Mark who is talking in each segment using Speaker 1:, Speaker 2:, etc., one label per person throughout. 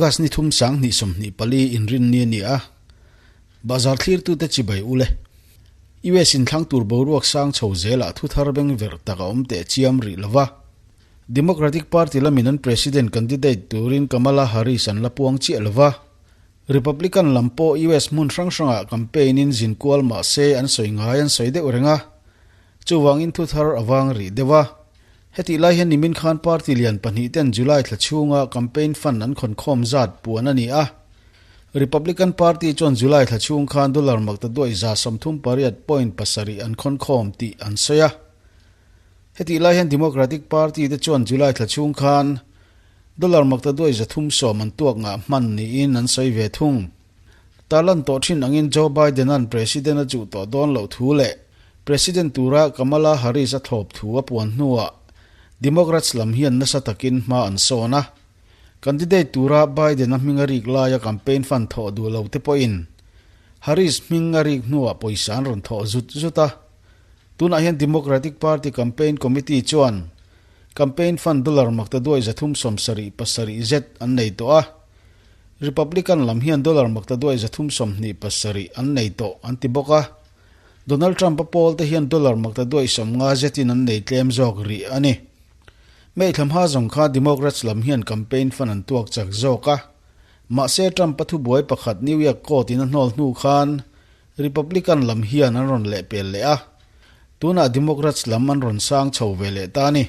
Speaker 1: August ni thum 2024 inrinni a ni a, Bazar thlirtute chibai ule. US inthlang tur boruak sang chho zelah thu thar beng verh tak a awm teh chiam rih lova. Democratic Party lamin an President candidate turin Kamala Harris an la puang chiah lova. Republican lam pawh US hmun hrang hrangah campaign in zin kual mah se an sawi ngai an sawi deuh reng a, chuvangin thu thar a vang rih deuh a. Hetih lai hian nimin khan party lian pahnih ten July thla chhunga campaign fund an khawnkhawm zat puan a ni a. Republican Party chuan July thla chhung khan dollar makta duai 38.7 an khawnkhawm tih an sawi a. Hetih lai hian Democratic Party te chuan July thla chhung khan Dollar makta duai 310 an tuak ngah hman niin an sawi ve thung. Tarlan tawh thin angin Joe Biden-a'n President a chuh tawh dawn loh thu leh President tura Kamala Harris a thlawp thu a puan hnuah Democrats lam hian nasa takin hma an sawn a. Candidate tura Biden-a hming a rik laia campaign fund thawh duh lo te pawhin Harris hming a rik hnuah pawisa an rawn thawh zut zut a. Tunah hian Democratic Party Campaign Committee chuan Campaign fund dollar makta duai 377 zet an nei tawh a, Republican lam hian dollar makta duai 327 an nei tawh an ti bawk a. Donald Trump-a pawl te hian dollar makta duai 50 zetin an nei tlem zawk rih a ni. May thla hma zawng kha Democrats lam hian campaign fund an tuak chak zawk a, mahse Trump-a thubuai pakhat New York court in a hnawl hnu khan Republican lam hian an rawn lehpel leh a, tunah Democrats lam an rawn sang chho ve leh ta a ni.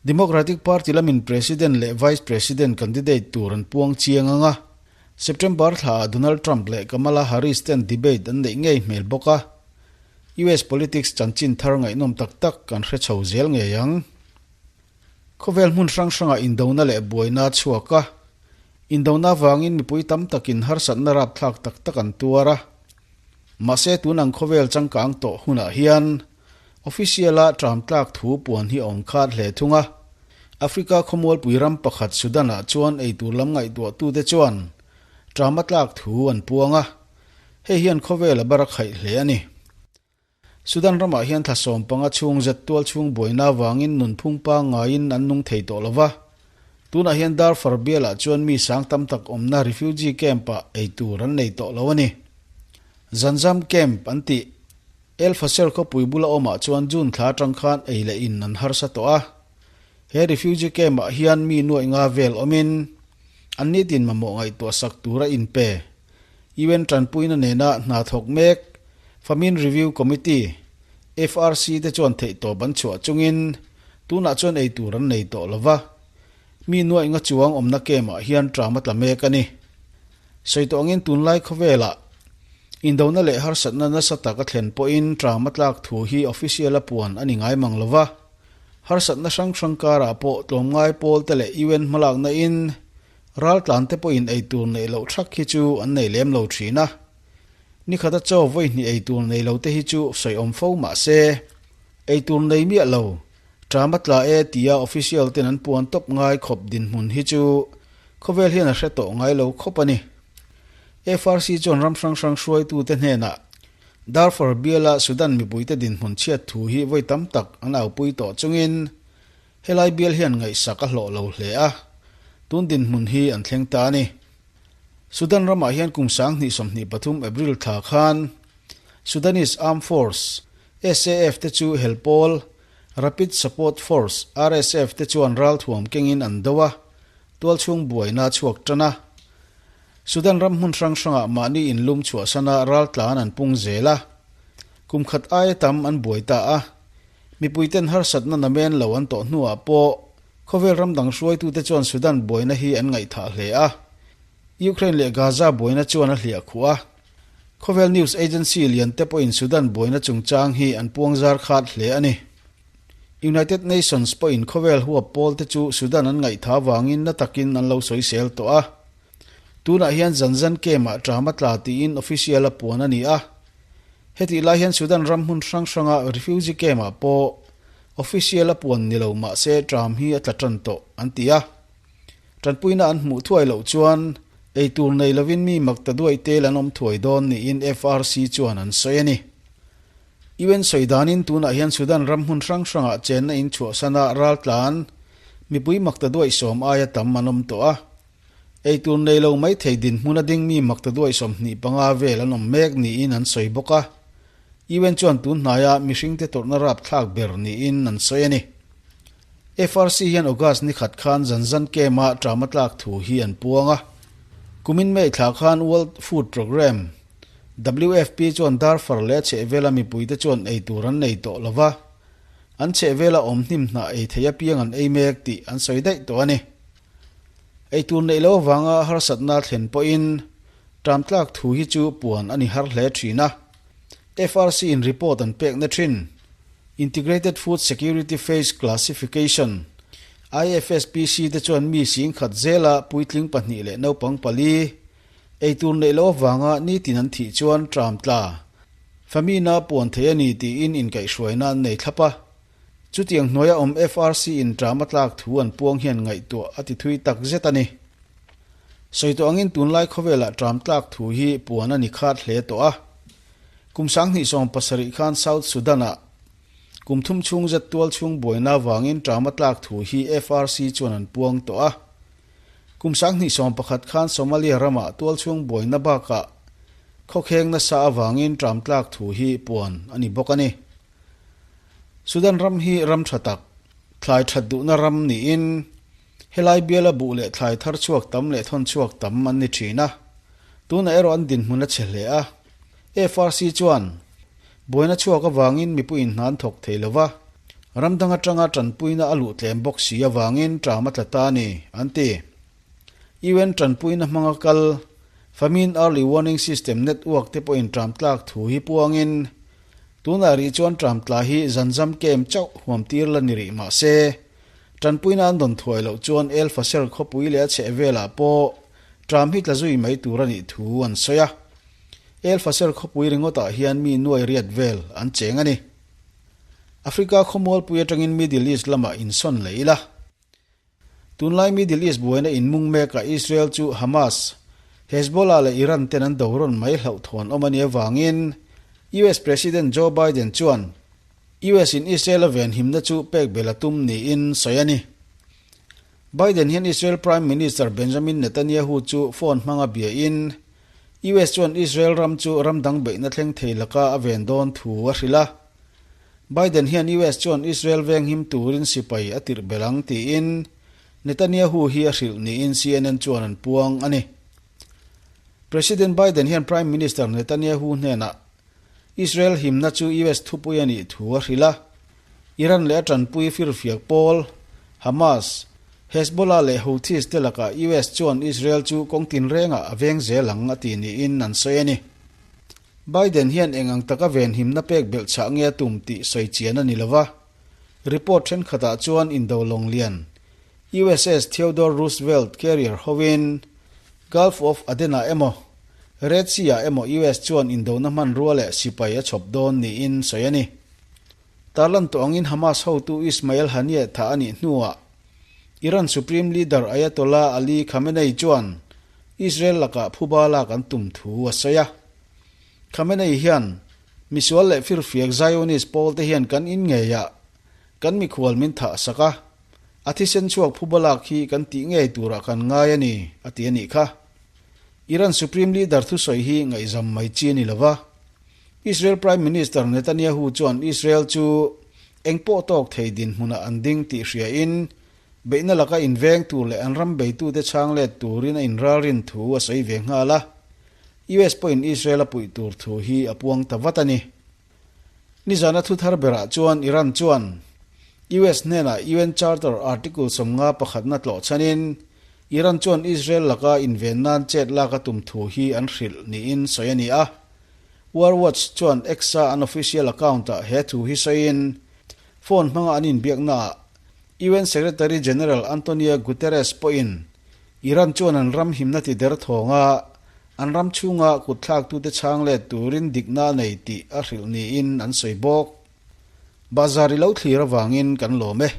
Speaker 1: Democratic Party lamin President leh Vice President candidate tur an puang chiang ang a, September thlaah Donald Trump leh Kamala Harris ten debate an neih ngei hmel bawk a, US politics chanchin thar ngaihnawm tak tak kan hre chho zel ngei ang. Khawvel hmun hrang hrangah indona leh buaina a chhuak a, indona avangin mipui tam takin harsatna rapthlak tak tak an tuar a. Mahse tun ang khawvel changkang tawh hunah hian official-a tram tlak thu puan hi a awm khat hle thung a. Africa khawmualpui ram pakhat Sudan-ah chuan eitur lam ngaihtuahtute chuan tram a tlak thu an puang a, hei hian khawvel a bar a khaih hle a ni. Sudan ramah hian thla 15 chhung zet tual chhung buaina avangin nunphung pangngaiin an nung thei tawh lo va. Tunah hian Darfur bialah chuan mi sang tam tak awmna refugee camp-ah ei tur an nei tawh lo a ni. Zanzam camp an tih El Fasher khawpui bula awmah chuan June thla atang khan ei leh in an harsa tawh a. He refugee camp-ah hian mi nuaih nga vel awmin an nitin mamawh ngaihtuah sak tura inpe. UN tanpuina nena hna thawk mek Famine Review Committee, FRC, te chuan theihtawp an chhuah chungin tunah chuan ei tur an nei tawh lo va, mi nuaih nga chuang awmna camp-ah hian tram a tla mek a ni. Sawi tawh angin tunlai khawvelah indona leh harsatna nasa tak a thlen pawhin tram a tlak thu hi official a puan a ni ngai mang lo va, harsatna hrang hrang karah pawh tlawmngai pawl te leh UN hmalakna in Raltlan te pawhin ei tur neih loh thak hi chu an nei lem lo thin a, nikhata chaw vawi hnih ei tur nei lo te hi chu sawi awm fo mah se, ei tur nei miah lo, tram a tla e tia official ten an puan tawp ngai khawp dinhmun hi chu khawvel hian a hre tawh ngai lo khawp a ni. FRC chuan ram hrang hrang hruaitute hnenah Darfur biala Sudan mipuite dinhmun chhiat thu hi vawi tam tak an aupui tawh chungin Helai bial hian ngaihsak a hlawh lo hle a, tun dinhmun hi an thleng ta a ni. Sudan ramah hian kum 2023 April thla khan Sudanese Armed Force, SAF, te chu helpawl Rapid Support Force, RSF, te chuan ralthuam kengin an do a, tualchhung buaina a chhuak tan a. Sudan ram hmun hrang hrangah mahni inlum chhuahsana raltlan an pung zel a, kum khat aia tam an buai ta a. Mipuiten harsatna namen lo an tawh hnuah pawh khawvel ram dang hruaitute chuan Sudan buaina hi an ngaihthah hle a, Ukraine leh Gaza buaina chuan a hliah khuh a. Khawvel news agency lian te pawhin Sudan buaina chungchang hi an puang zar khat hle a ni. United Nations pawhin khawvel huap pawl te chu Sudan an ngaihthah avangin na takin an lo sawisel tawh a. Tunah hian Zanzan camp-ah tram a tla tiin official a puan a ni a. Hetih lai hian Sudan ram hmun hrang hranga refugee camp-ah pawh official a puan ni lo mah se tram hi a tla tan tawh an ti a. Tanpuina an hmuh thuai loh chuan ei tur nei lovin mi mak ta duai tel an awm thuai dawn niin FRC chuan an sawi a ni. UN sawi danin tunah hian Sudan ram hmun hrang hrangah chenna in chhuahsana raltlan mipui mak ta duai 10 aia tam an awm tawh a. Eitur nei lo mai thei dinhmun a ding mi maktaduai 25 vel an awm mek niin an sawi bawk a. UN chuan tun hnaia mihringte tawrhna rapthlak ber niin an sawi a ni. FRC hian August ni khat khan Zanzan camp-a ṭama tlak thu hi an puang a. Kumin May thla khan World Food Programme, WFP, chuan Darfur leh a chhehvela mipuite chuan eitur an nei tawh lo va, an chhehvela awm hnim hnah ei thei apiang an ei mek tih an sawi daih tawh a ni. Eitur neih lo avanga harsatna thlen pawhin ṭam tlak thu hi chu puan a ni har hle ṭhin a. FRC in report an pekna ṭhin, Integrated Food Security Phase Classification, IFSPC, te chuan mi singkhat zela puitling pahnih leh naupang pali eitur neih loh avanga nitin an thih chuan ṭam tla famina puan thei a ni tiin inkaihhruaina an nei thlap a. Chutiang hnuaia awm FRC in ṭam a tlak thu an puang hian ngaihtuah a ti thui tak zet a ni. Sawi tawh angin tunlai khawvelah ṭam tlak thu hi puan a ni khat hle tawh a. Kum 2017 khan South Sudan-ah kum thum chhung zet tual chhung buaina avangin ṭam a tlak thu hi FRC chuan an puang tawh a. Kum 2011 khan Somalia ramah tual chhung buaina bakah khawkheng nasa avangin ṭam tlak thu hi puan a ni bawk a ni. Sudan ram hi ram tha tak, thlai that duhna ram niin helai biala buh leh thlai thar chhuak tam leh thawn chhuak tam an ni thin a. Tunah erawh an dinhmun a che hle a. FRC chuan buaina chhuak avangin mipuiin hna an thawk thei lova, ram dang atanga tanpuina a luh tlem bawk si avangin ṭam a tla ta a ni, an ti. UN tanpuina hmanga kal Famine Early Warning System network te pawhin ṭam tlak thu hi puangin Tunah rih chuan Tramtla hi Zanzam camp chauh huam tir la ni rih mah se, tanpuina an dawn thuai loh chuan El Fasher khawpui leh a chheh velah pawh Tram hi tla zui mai tur a nih thu an sawi a. El Fasher khawpui ringawtah hian mi nuai riat vel an cheng a ni. Africa khawmualpui atangin Middle East lamah insawn leh ila. Tunlai Middle East buaina inmung mekah Israel chu Hamas, Hezbollah leh Iran ten an do rawn mai hlauhthawn awm a nih avangin US President Joe Biden chuan US in Israel a venhimna chu pek belh a tum niin sawi a ni. Biden hian Israel Prime Minister Benjamin Netanyahu chu phone hmanga biain US chuan Israel ram chu ram dang beihna thleng thei laka a ven dawn thu a hrilh a. Biden hian US chuan Israel venghim turin sipai a tirh belh ang tiin Netanyahu hi a hrilh niin CNN chuan an puang a ni. President Biden hian Prime Minister Netanyahu hnenah Israel himna chu US thupui a nih thu a hrilh a, Iran leh a tanpui firfiak pawl, Hamas, Hezbollah leh Houthis te lakah US chuan Israel chu kawng tinrengah a veng zel ang a ti niin an sawi a ni. Biden hian eng ang taka venhimna pek belh chhah nge a tum tih sawi chian a ni lo va. Report thenkhatah chuan indo lawng lian USS Theodore Roosevelt carrier hovin Gulf of Aden-ah emaw, Red Sea-ah emaw US chuan indona hmanrua leh sipai a chhawp dawn niin sawi a ni. Tarlan tawh angin Hamas hotu Ismail Haniyeh thah a nih hnuah Iran Supreme Leader Ayatollah Ali Khamenei chuan Israel lakah phuba lak an tum thu a sawi a. Khamenei hian, Misual leh firfiak Zionist pawl te hian kan in ngeiah kan mikhual min thah sak a, a thisen chhuak phuba lak hi kan tih ngei turah kan ngai a ni, a ti a nih kha. Iran Supreme Leader thusawi hi ngaihzam mai chi a ni lo va. Israel Prime Minister Netanyahu chuan Israel chu eng pawh tawk thei dinhmunah an ding tih hriain, beihna laka inveng tur leh an ram beitute chhang let turin a inralrin thu a sawi ve nghal a. US pawhin Israel a puih tur thu hi a puang ta vat a ni. Nizana thu thar berah chuan Iran chuan US hnenah UN Charter Article 50 pakhatna tlawh chhanin Iran chuan Israel laka inven nan chet lak a tum thu hi an hrilh niin sawi a ni a. War Watch chuan X-a an official account-ah he thu hi sawiin phone hmanga an inbiaknaah UN Secretary General Antonio Guterres pawhin Iran chuan an ram himna ti der thawnga an ram chhunga kutthlaktute chhang let turin dikna a nei tih a hrilh niin an sawi bawk. Bazar i lo thlir avangin kan lawm e.